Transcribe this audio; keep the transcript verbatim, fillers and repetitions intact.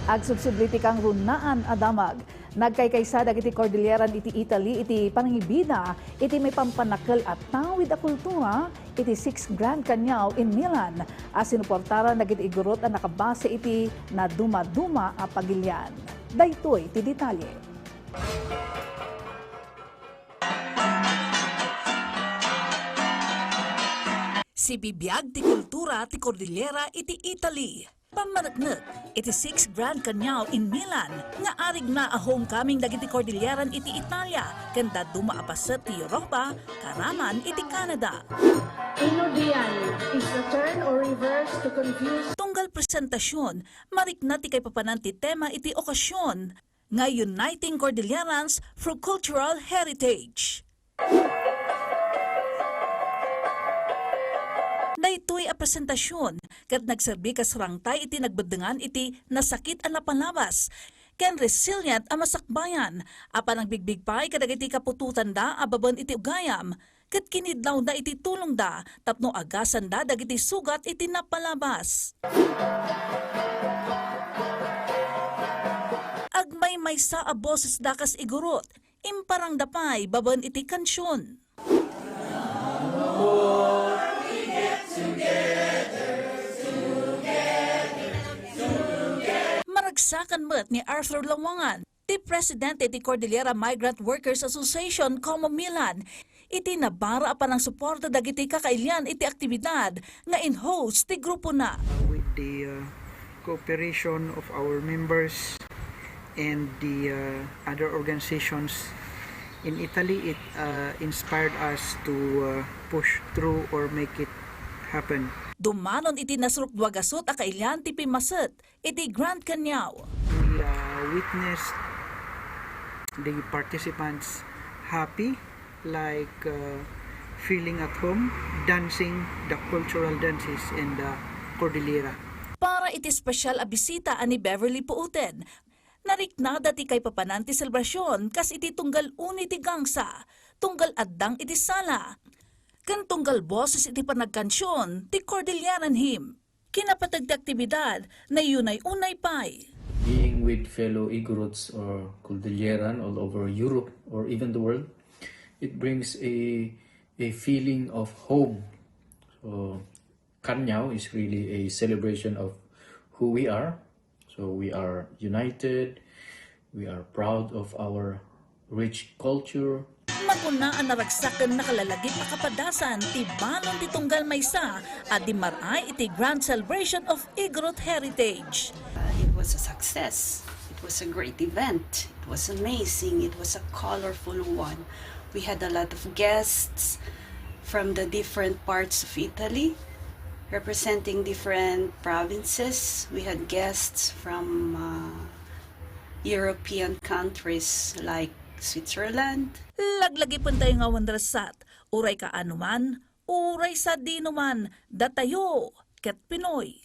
Agsubsubli ti kangrunaan a damag. Nagkaykaysa dagiti Cordilleran iti Italy iti panangibida iti maipampanakel a tawid a kultura iti Six Grand Canal in Milan a sinuportaran dagiti igurot a nakabase iti nadumaduma a pagilian. Daytoy ti detalye. Sibibiag ti kultura ti Cordillera iti Italy. Pammaneknek iti Six Grand Canal in Milan nga arigna a homecoming dagiti Cordilleran iti Italia ken dadduma a paset ti Europa, karaman iti Canada. Inodian is the turn or reverse to confuse. Tunggal presentasion, marikna ti kaipapanan ti tema iti okasion nga Uniting Cordillerans Through Cultural Heritage. Daytoy a presentasion ket nagserbi kas rangtay iti nagbeddengan iti nasakit a napalabas ken resilient a masakbayan a panangbigbig pay kadagiti kaputotanda a babaen iti ugayam ket kinidlawda iti tulongda tapno agasanda dagiti sugat iti napalabas. Agmaymaysa a bosesda kas igurot, imparangda pay babaen iti kansion. Maragsakan met ni Arthur Lawangan, ti presidente ti Cordillera Migrant Workers Association, Como Milan, iti nabara a panangsuporta dagiti kakailian iti aktibidad nga in-host ti grupona. With the, uh, cooperation of our members and the, uh, other organizations in Italy, it, uh, inspired us to, uh, push through or make it happen. Dumanon iti nasrukdua gasut a kailian ti pimmaset iti Grand Canal. We, uh, witnessed the participants happy, like, uh, feeling at home, dancing the cultural dances in the Cordillera. Para iti special a bisita a ni Beverly Puuten, nariknada ti kaipapanan ti selebrasion kas iti tunggal unay ti gangsa, tunggal addang iti sala, ken tunggal boses iti panagkansion ti Cordilleran Hymn. Kinapateg ti aktibidad, naunay-unay pay. Being with fellow Igorots or Cordilleran all over Europe or even the world, it brings a, a feeling of home. So, Kanyao is really a celebration of who we are. So, we are united, we are proud of our rich culture. Makuna a naragsak ken nakalalagip a kapadasan ti balon ti tunggal maysa a dimmaray iti Grand Celebration of Igorot Heritage. Uh, it was a success. It was a great event. It was amazing. It was a colorful one. We had a lot of guests from the different parts of Italy, representing different provinces. We had guests from, uh, European countries like Switzerland. Laglagipentayo nga awan rasat, uray kaano man, uray sadino man, datayo ket Pinoy.